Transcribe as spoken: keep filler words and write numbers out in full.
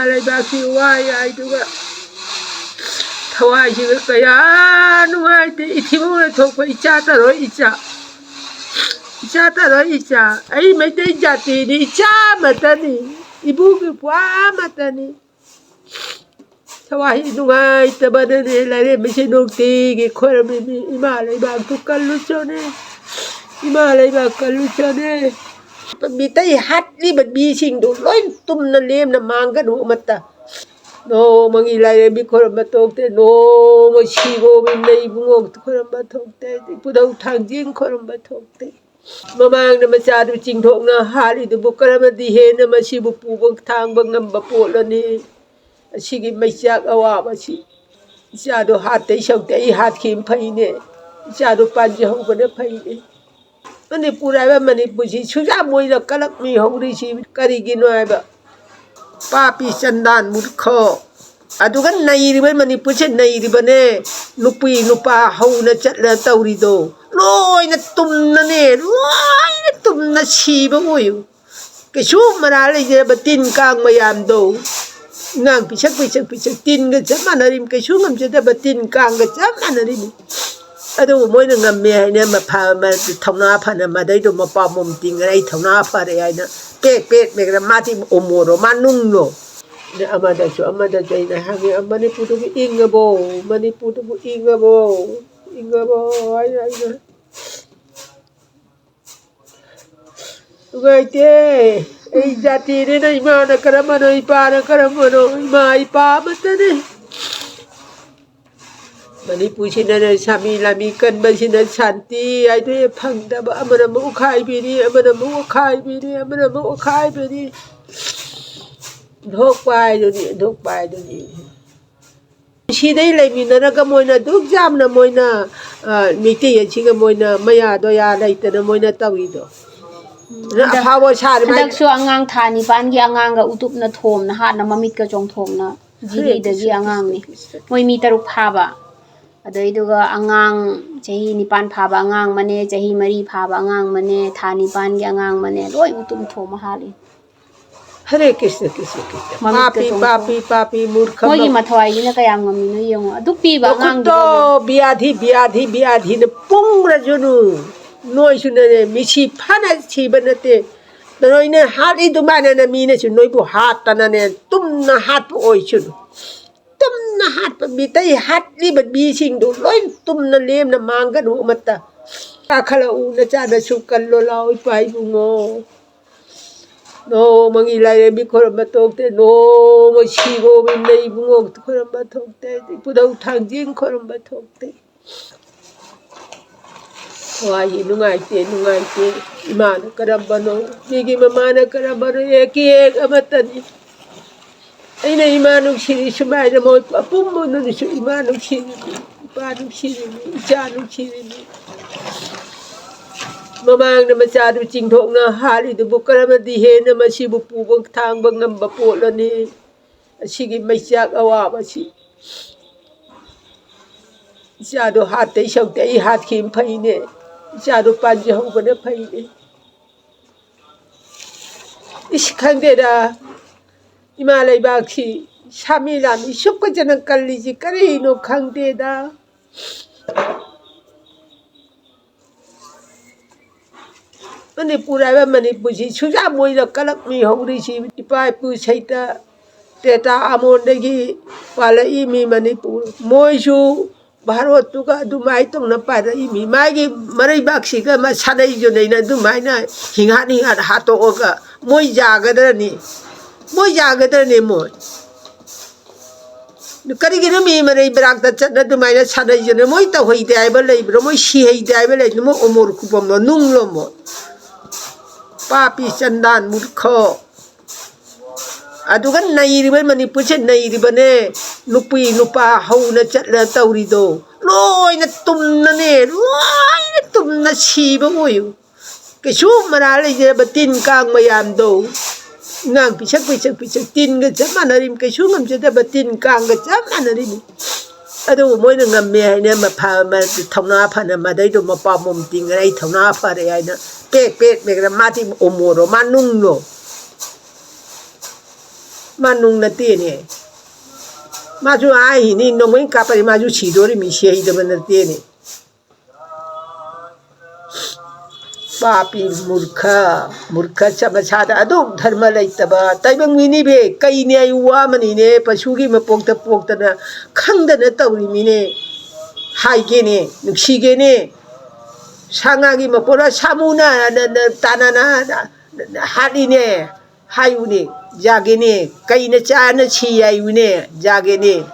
ꯂꯩꯕꯥꯛꯁꯤ ꯋꯥꯏ ꯍꯥꯏꯗꯨꯒ ꯊꯋꯥꯏꯁꯤꯒ ꯀꯌꯥ ꯅꯨꯡꯉꯥꯏꯇꯦ꯫ ꯏꯊꯤꯕꯣꯡꯅ ꯊꯣꯛꯄ ꯏꯆꯥ ꯇꯔꯣꯏ ꯏꯆꯥ, ꯏꯆꯥ ꯇꯔꯣꯏ ꯏꯆꯥ꯫ ꯑꯩ ꯃꯩꯇꯩ ꯖꯥꯇꯤꯅꯤ, ꯏꯆꯥ ꯑꯃꯠꯇꯅꯤ, ꯏꯕꯨꯡꯒꯤ ꯄ꯭ꯋꯥ ꯑꯃꯠꯇꯅꯤ꯫ ꯊꯋꯥꯏ ꯅꯨꯡꯉꯥꯏꯇꯕꯅꯅꯦ ꯂꯥꯏꯔꯦꯝꯕꯤꯁꯦ ꯅꯨꯡꯇꯤꯒꯤ ꯈꯣꯏꯔꯝꯃꯤꯅꯤ꯫ ꯏꯃꯥ ꯂꯩꯕꯥꯛꯇꯨ ꯀꯜꯂꯨ ꯆꯣꯅꯦ, ꯏꯃꯥ ꯂꯩꯕꯥꯛ ꯀꯜꯂꯨ ꯆꯣꯅꯦ꯫ ꯃꯤꯇꯩ ꯍꯥꯠꯂꯤꯕ ꯃꯤꯁꯤꯡꯗꯨ ꯂꯣꯏ ꯇꯨꯝꯅ ꯂꯦꯝꯅ ꯃꯥꯡꯒꯅꯨ ꯑꯃꯠꯇ꯫ ꯅꯣꯡꯃꯒꯤ ꯂꯥꯏꯔꯦꯝꯕꯤ ꯈꯣꯏꯔꯝꯕ ꯊꯣꯛꯇꯦ, ꯅꯣꯡꯃ ꯁꯤꯒꯣꯝ ꯏꯃꯩ ꯏꯕꯨꯡꯉꯣ ꯈꯣꯏꯔꯝꯕ ꯊꯣꯛꯇꯦ, ꯄꯨꯗꯧ ꯊꯥꯡꯖꯤꯡ ꯈꯣꯏꯔꯝꯕ ꯊꯣꯛꯇꯦ꯫ ꯃꯃꯥꯡꯗ ꯃꯆꯥꯗꯨ ꯆꯤꯡꯊꯣꯛꯅ ꯍꯥꯠꯂꯤꯗꯨꯕꯨ ꯀꯔꯝꯅꯗꯤ ꯍꯦꯟꯅ ꯃꯁꯤꯕꯨ ꯄꯨꯕ ꯊꯥꯡꯕ ꯉꯝꯕ ꯄꯣꯠꯂꯅꯤ? ꯑꯁꯤꯒꯤ ꯃꯩꯆꯥꯛ ꯑꯋꯥꯕꯁꯤ ꯏꯆꯥꯗꯣ ꯍꯥꯠꯇꯩ ꯁꯛꯇ ꯑꯩ ꯍꯥꯠꯈꯤꯕ ꯐꯩꯅꯦ꯫ ꯏꯆꯥꯗꯣ ꯄꯥꯟꯖꯍꯧꯕꯅ ꯐꯩꯅꯦ꯫ ꯃꯅꯤꯄꯨꯔ ꯍꯥꯏꯕ ꯃꯅꯤꯄꯨꯔꯁꯤ ꯁꯨꯖꯥ ꯃꯣꯏꯅ ꯀꯂꯛꯃꯤ ꯍꯧꯔꯤꯁꯤ ꯀꯔꯤꯒꯤꯅꯣ ꯍꯥꯏꯕ? ꯄꯥꯄꯤ ꯆꯟꯗꯥꯟ ꯃꯨꯔꯈꯣ꯫ ꯑꯗꯨꯒ ꯅꯩꯔꯤꯕ ꯃꯅꯤꯄꯨꯔꯁꯦ ꯅꯩꯔꯤꯕꯅꯦ꯫ ꯅꯨꯄꯤ ꯅꯨꯄꯥ ꯍꯧꯅ ꯆꯠꯂ ꯇꯧꯔꯤꯗꯣ ꯂꯣꯏꯅ ꯇꯨꯝꯅꯅꯦ, ꯂꯣꯏꯅ ꯇꯨꯝꯅ ꯁꯤꯕ ꯑꯣꯏꯌꯨ꯫ ꯀꯩꯁꯨ ꯃꯔꯥ ꯂꯩꯖꯗꯕ ꯇꯤꯟ ꯀꯥꯡ ꯃꯌꯥꯝꯗꯣ꯫ ꯑꯉꯥꯡ ꯄꯤꯁꯛ ꯄꯤꯁꯛ ꯄꯤꯁꯛ ꯇꯤꯟꯒ ꯆꯞ ꯃꯥꯟꯅꯔꯤꯝ, ꯀꯩꯁꯨ ꯉꯝꯖꯗꯕ ꯇꯤꯟ ꯀꯥꯡꯒ ꯆꯞ ꯃꯥꯟꯅꯔꯤꯝ꯫ ꯑꯗꯨꯕꯨ ꯃꯣꯏꯅ ꯉꯝꯃꯦ ꯍꯥꯏꯅ ꯃꯐ-, ꯃ-, ꯊꯧꯅꯥ ꯐꯅ ꯃꯗꯩꯗꯣ ꯃꯄꯥ ꯃꯣꯝ ꯇꯤꯡꯉꯅ ꯑꯩ ꯊꯧꯅꯥ ꯐꯔꯦ ꯍꯥꯏꯅ ꯄꯦꯛ ꯄꯦꯛ ꯃꯦꯛꯅ ꯃꯥꯗꯤ ꯑꯣꯃꯣꯔꯣ ꯃꯥ ꯅꯨꯡꯂꯣ꯫ ꯑꯗ ꯑꯃꯗꯁꯨ ꯑꯃꯗꯁꯨ ꯑꯩꯅ ꯍꯪꯉꯤ, "ꯃꯅꯤꯄꯨꯔꯗꯨꯕꯨ ꯏꯪꯉꯕꯣ? ꯃꯅꯤꯄꯨꯔꯗꯨꯕꯨ ꯏꯪꯉꯕꯣ? ꯏꯪꯉꯕꯣ?" ꯍꯥꯏꯅ ꯑꯩꯅ ꯅꯨꯡꯉꯥꯏꯇꯦ꯫ ꯑꯩ ꯖꯥꯇꯤꯅꯤꯅ ꯏꯃꯥꯅ ꯀꯔꯝꯕꯅꯣ, ꯏꯄꯥꯅ ꯀꯔꯝꯕꯅꯣ? ꯏꯃꯥ ꯏꯄꯥ ꯑꯃꯠꯇꯅꯤ꯫ ꯃꯅꯤꯄꯨꯔꯁꯤꯅꯅꯦ ꯁꯥꯃꯤ ꯂꯥꯃꯤ ꯀꯟꯕꯁꯤꯅ ꯁꯥꯟꯇꯤ ꯍꯥꯏꯗꯣ ꯍꯦꯛ ꯐꯪꯗꯕ, ꯑꯃꯅ ꯑꯃꯨꯛ ꯑꯣꯈꯥꯏꯕꯤꯅꯤ, ꯑꯃꯅ ꯑꯃꯨꯛ ꯑꯣꯈꯥꯏꯕꯤꯅꯤ, ꯑꯃꯅ ꯑꯃꯨꯛ ꯑꯣꯈꯥꯏꯕꯤꯅꯤ꯫ ꯊꯣꯛꯄ ꯍꯥꯏꯗꯨꯅꯤ, ꯊꯣꯛꯄ ꯍꯥꯏꯗꯨꯅꯤ꯫ ꯁꯤꯗꯩ ꯂꯩꯃꯤꯟꯅꯔꯒ ꯃꯣꯏꯅ ꯑꯗꯨꯛ ꯌꯥꯝꯅ ꯃꯣꯏꯅ, ꯑ, ꯃꯩꯇꯩ ꯑꯁꯤꯒ ꯃꯣꯏꯅ ꯃꯌꯥ ꯗꯣꯌꯥ ꯂꯩꯇꯅ ꯃꯣꯏꯅ ꯇꯧꯔꯤꯗꯣ꯫ ꯑꯗꯨꯅ ꯍꯟꯗꯛ-, ꯑꯐꯥꯎꯕ ꯁꯥꯔꯤ ꯃꯥꯏ- ꯍꯟꯗꯛꯁꯨ ꯑꯉꯥꯡ ꯊꯥ ꯅꯤꯄꯥꯟꯒꯤ ꯑꯉꯥꯡꯒ ꯎꯇꯨꯞꯅ ꯊꯣꯝꯅ ꯍꯥꯠꯅ ꯃꯃꯤꯠꯀ ꯆꯣꯡꯊꯣꯝꯅ ꯖꯤꯔꯤꯗꯒꯤ ꯑꯉꯥꯡꯅꯤ꯫ ꯃꯣꯏ ꯃꯤ ꯇꯔꯨꯛ ꯐꯥꯕ꯫ ꯑꯗꯩꯗꯨꯒ ꯑꯉꯥꯡ ꯆꯍꯤ ꯅꯤꯄꯥꯟ ꯐꯥꯕ ꯑꯉꯥꯡ ꯑꯃꯅꯦ, ꯆꯍꯤ ꯃꯔꯤ ꯐꯥꯕ ꯑꯉꯥꯡ ꯑꯃꯅꯦ, ꯊꯥ ꯅꯤꯄꯥꯟꯒꯤ ꯑꯉꯥꯡ ꯑꯃꯅꯦ, ꯂꯣꯏ ꯎꯇꯨꯞ ꯊꯣꯝꯃ ꯍꯥꯠꯂꯤ꯫ ꯍꯔꯦ ꯀ꯭ꯔꯤꯁꯅ, ꯀ꯭ꯔꯤꯁꯅ, ꯀ꯭ꯔꯤꯁꯅ꯫ ꯃꯃꯤꯠꯇ ꯄꯥꯄꯤ, ꯆꯣꯡꯊꯣꯛ-, ꯄꯥꯄꯤ, ꯄꯥꯄꯤ, ꯃꯨꯔꯈ ꯃꯣꯏꯒꯤ ꯃ-, ꯃꯊꯧꯋꯥꯏꯁꯤꯅ ꯀꯌꯥꯝ ꯉꯝꯃꯤꯅꯣ ꯌꯦꯡꯉꯣ꯫ ꯑꯗꯨꯛ ꯄꯤꯕ ꯃꯈꯨꯠꯇꯣ ꯑꯉꯥꯡꯗꯨꯗ꯫ ꯕꯤꯌꯥꯙꯤ, ꯕꯤꯌꯥꯙꯤ, ꯕꯤꯌꯥꯙꯤꯅ ꯄꯨꯡꯔꯖꯅꯨ꯫ ꯅꯣꯏꯁꯨꯅꯅꯦ, ꯃꯤꯁꯤ ꯐꯅ ꯁꯤꯕ ꯅꯠꯇꯦ꯫ ꯅꯣꯏꯅ ꯍꯥꯠꯂꯤ ꯑꯗꯨꯃꯥꯏꯅꯅꯦ, ꯃꯤꯅꯁꯨ ꯅꯣꯏꯕꯨ ꯍꯥꯠꯇꯅꯅꯦ, ꯇꯨꯝꯅ ꯍꯥꯠꯄ ꯑꯣꯏꯁꯅꯨ꯫ ꯇꯨꯝꯅ ꯍꯥꯠꯄ, ꯃꯤꯇꯩ ꯍꯥꯠꯂꯤꯕ ꯃꯤꯁꯤꯡꯗꯨ ꯂꯣꯏ ꯇꯨꯝꯅ ꯂꯦꯝꯅ ꯃꯥꯡꯒꯅꯨ ꯑꯃꯠꯇ꯫ ꯀꯥꯈꯠꯂꯛꯎ, ꯅꯆꯥꯅꯁꯨ ꯀꯜꯂꯣ ꯂꯥꯎ, ꯏꯄꯥ ꯏꯕꯨꯡꯉꯣ꯫ ꯅꯣꯡꯃꯒꯤ ꯂꯥꯏꯔꯦꯝꯕꯤ ꯈꯣꯏꯔꯝꯕ ꯊꯣꯛꯇꯦ, ꯅꯣꯡꯃ ꯁꯤꯒꯣꯝ ꯏꯃꯩ ꯏꯕꯨꯡꯉꯣ ꯈꯣꯏꯔꯝꯕ ꯊꯣꯛꯇꯦ, ꯏꯄꯨꯙꯧ ꯊꯥꯡꯖꯤꯡ ꯈꯣꯏꯔꯝꯕ ꯊꯣꯛꯇꯦ꯫ ꯊꯋꯥꯏꯁꯤ ꯅꯨꯡꯉꯥꯏꯇꯦ, ꯅꯨꯡꯉꯥꯏꯇꯦ꯫ ꯏꯃꯥꯅ ꯀꯔꯝꯕꯅꯣ, ꯃꯤꯒꯤ ꯃꯃꯥꯅ ꯀꯔꯝꯕꯅꯣ, ꯑꯦꯛ ꯑꯦꯛ ꯑꯃꯠꯇꯅꯤ꯫ ꯑꯩꯅ ꯏꯃꯥ ꯅꯨꯡꯁꯤꯔꯤ ꯁꯨꯃꯥꯏꯅ ꯃꯣꯏ ꯑꯄꯨꯝꯕꯗꯨꯅꯁꯨ ꯏꯃꯥ ꯅꯨꯡꯁꯤꯔꯤꯕꯅꯤ, ꯏꯄꯥ ꯅꯨꯡꯁꯤꯔꯤꯕꯅꯤ, ꯏꯆꯥ ꯅꯨꯡꯁꯤꯔꯤꯕꯅꯤ꯫ ꯃꯃꯥꯡꯗ ꯃꯆꯥꯗꯨ ꯆꯤꯡꯊꯣꯛꯅ ꯍꯥꯠꯂꯤꯗꯨꯕꯨ ꯀꯔꯝꯅꯗꯤ ꯍꯦꯟꯅ ꯃꯁꯤꯕꯨ ꯄꯨꯕ ꯊꯥꯡꯕ ꯉꯝꯕ ꯄꯣꯠꯂꯅꯤ? ꯑꯁꯤꯒꯤ ꯃꯩꯆꯥꯛ ꯑꯋꯥꯕꯁꯤ꯫ ꯏꯆꯥꯗꯣ ꯍꯥꯠꯇꯩ ꯁꯔꯨꯛꯇꯤ ꯑꯩ ꯍꯥꯠꯈꯤꯕꯅ ꯐꯩꯅꯦ꯫ ꯏꯆꯥꯗꯣ ꯄꯥꯟꯖꯍꯧꯕꯅ ꯐꯩꯅꯦ꯫ ꯏꯁ, ꯈꯪꯗꯦꯗ꯫ ꯏꯃꯥ ꯂꯩꯕꯥꯛꯁꯤ ꯁꯥꯃꯤ ꯂꯥꯟꯃꯤ ꯁꯨꯛ ꯐꯖꯅ ꯀꯜꯂꯤꯁꯤ ꯀꯔꯤꯅꯣ ꯈꯪꯗꯦꯗ꯫ ꯃꯅꯤꯄꯨꯔ ꯍꯥꯏꯕ ꯃꯅꯤꯄꯨꯔꯁꯤ ꯁꯨꯖꯥ ꯃꯣꯏꯗ ꯀꯂꯛꯃꯤ ꯍꯧꯔꯤꯁꯤ ꯏꯄꯥ ꯏꯄꯨ ꯁꯩꯇ ꯇꯦꯇꯥ ꯑꯃꯣꯟꯗꯒꯤ ꯄꯥꯜꯂꯛꯏ ꯃꯤ ꯃꯅꯤꯄꯨꯔ꯫ ꯃꯣꯏꯁꯨ ꯚꯥꯔꯣꯠꯇꯨꯒ ꯑꯗꯨꯃꯥꯏꯅ ꯇꯧꯅ ꯄꯥꯏꯔꯛꯏ ꯃꯤ꯫ ꯃꯥꯒꯤ ꯃꯔꯩꯕꯥꯛꯁꯤꯒ ꯃꯥ ꯁꯥꯟꯅꯩ ꯌꯨꯅꯩꯅ ꯑꯗꯨꯃꯥꯏꯅ ꯍꯤꯡꯍꯥꯠ ꯍꯤꯡꯍꯥꯠ ꯍꯥꯠꯇꯣꯛꯑꯒ ꯃꯣꯏ ꯌꯥꯒꯗ꯭ꯔꯅꯤ? ꯃꯣꯏ ꯌꯥꯒꯗ꯭ꯔꯅꯦ ꯃꯣꯏ? ꯀꯔꯤꯒꯤꯅꯣ ꯃꯤ ꯃꯔꯩ ꯃꯔꯥꯛꯇ ꯆꯠꯅ ꯑꯗꯨꯃꯥꯏꯅ ꯁꯥꯟꯅꯩꯁꯤꯅ? ꯃꯣꯏ ꯇꯧꯍꯩꯗꯦ ꯍꯥꯏꯕ ꯂꯩꯕ꯭ꯔꯣ? ꯃꯣꯏ ꯁꯤꯍꯩꯗꯦ ꯍꯥꯏꯕ ꯂꯩꯕ꯭ꯔꯣ? ꯃꯣꯏ ꯑꯣꯃꯣꯔ ꯈꯨꯕꯝꯂꯣ? ꯅꯨꯡꯂꯣ ꯃꯣꯏ? ꯄꯥꯄꯤ ꯆꯟꯗꯥꯟ ꯃꯨꯔꯈꯣ꯫ ꯑꯗꯨꯒ ꯅꯩꯔꯤꯕ ꯃꯅꯤꯄꯨꯔꯁꯦ ꯅꯩꯔꯤꯕꯅꯦ꯫ ꯅꯨꯄꯤ ꯅꯨꯄꯥ ꯍꯧꯅ ꯆꯠꯂ ꯇꯧꯔꯤꯗꯣ ꯂꯣꯏꯅ ꯇꯨꯝꯅꯅꯦ, ꯂꯣꯏꯅ ꯇꯨꯝꯅ ꯁꯤꯕ ꯑꯣꯏꯌꯨ꯫ ꯀꯩꯁꯨ ꯃꯔꯥ ꯂꯩꯖꯗꯕ ꯇꯤꯟ ꯀꯥꯡ ꯃꯌꯥꯝꯗꯣ꯫ ꯑꯉꯥꯡ ꯄꯤꯁꯛ ꯄꯤꯁꯛ ꯄꯤꯁꯛ ꯇꯤꯟꯒ ꯆꯞ ꯃꯥꯟꯅꯔꯤꯃꯤ, ꯀꯩꯁꯨ ꯉꯝꯖꯗꯕ ꯇꯤꯟ ꯀꯥꯡꯒ ꯆꯞ ꯃꯥꯟꯅꯔꯤꯃꯤ꯫ ꯑꯗꯨꯕꯨ ꯃꯣꯏꯅ ꯉꯝꯃꯦ ꯍꯥꯏꯅ ꯃꯐ-, ꯃ-, ꯊꯧꯅꯥ ꯐꯅ ꯃꯗꯩꯗꯣ ꯃꯄꯥꯝꯕꯣꯝ ꯇꯤꯡꯉꯦ, ꯑꯩ ꯊꯧꯅꯥ ꯐꯔꯦ ꯍꯥꯏꯅ ꯄꯦꯛ ꯄꯦꯛ ꯄꯦꯛꯅ ꯃꯥꯗꯤ ꯑꯣꯃꯣꯔꯣ, ꯃꯥ ꯅꯨꯡꯂꯣ? ꯃꯥ ꯅꯨꯡ ꯅꯠꯇꯦꯅꯦ꯫ ꯃꯥꯁꯨ ꯍꯥꯏꯅꯤ, ꯅꯣꯡꯃꯩ ꯀꯥꯞꯄꯗꯤ ꯃꯥꯁꯨ ꯁꯤꯗꯣꯔꯤꯃꯤ, ꯁꯤꯍꯩꯗꯕ ꯅꯠꯇꯦꯅꯦ꯫ ꯄꯥꯄꯤ ꯃꯨꯔꯈ, ꯃꯨꯔꯈ ꯆꯃꯁꯥꯗ ꯑꯗꯨꯛ ꯙꯔꯃ ꯂꯩꯇꯕ ꯇꯥꯏꯕꯪ ꯃꯤꯅꯤꯕꯦ꯫ ꯀꯩꯅꯦ ꯑꯩ ꯋꯥꯃꯅꯤꯅꯦ, ꯄꯁꯨꯒꯤ ꯃꯄꯣꯛꯇ ꯄꯣꯛꯇꯅ ꯈꯪꯗꯅ ꯇꯧꯔꯤꯃꯤꯅꯦ꯫ ꯍꯥꯏꯒꯦꯅꯦ, ꯅꯨꯡꯁꯤꯒꯦꯅꯦ꯫ ꯁꯥ ꯉꯥꯒꯤ ꯃꯄꯣꯛꯂ ꯁꯥꯃꯨꯅ ꯅ-, ꯅ-, ꯇꯥꯅꯅ ꯍꯥꯠꯂꯤꯅꯦ꯫ ꯍꯥꯏꯌꯨꯅꯦ, ꯌꯥꯒꯦꯅꯦ꯫ ꯀꯩꯅ ꯆꯥꯅ ꯁꯤ ꯍꯥꯏꯌꯨꯅꯦ, ꯌꯥꯒꯦꯅꯦ꯫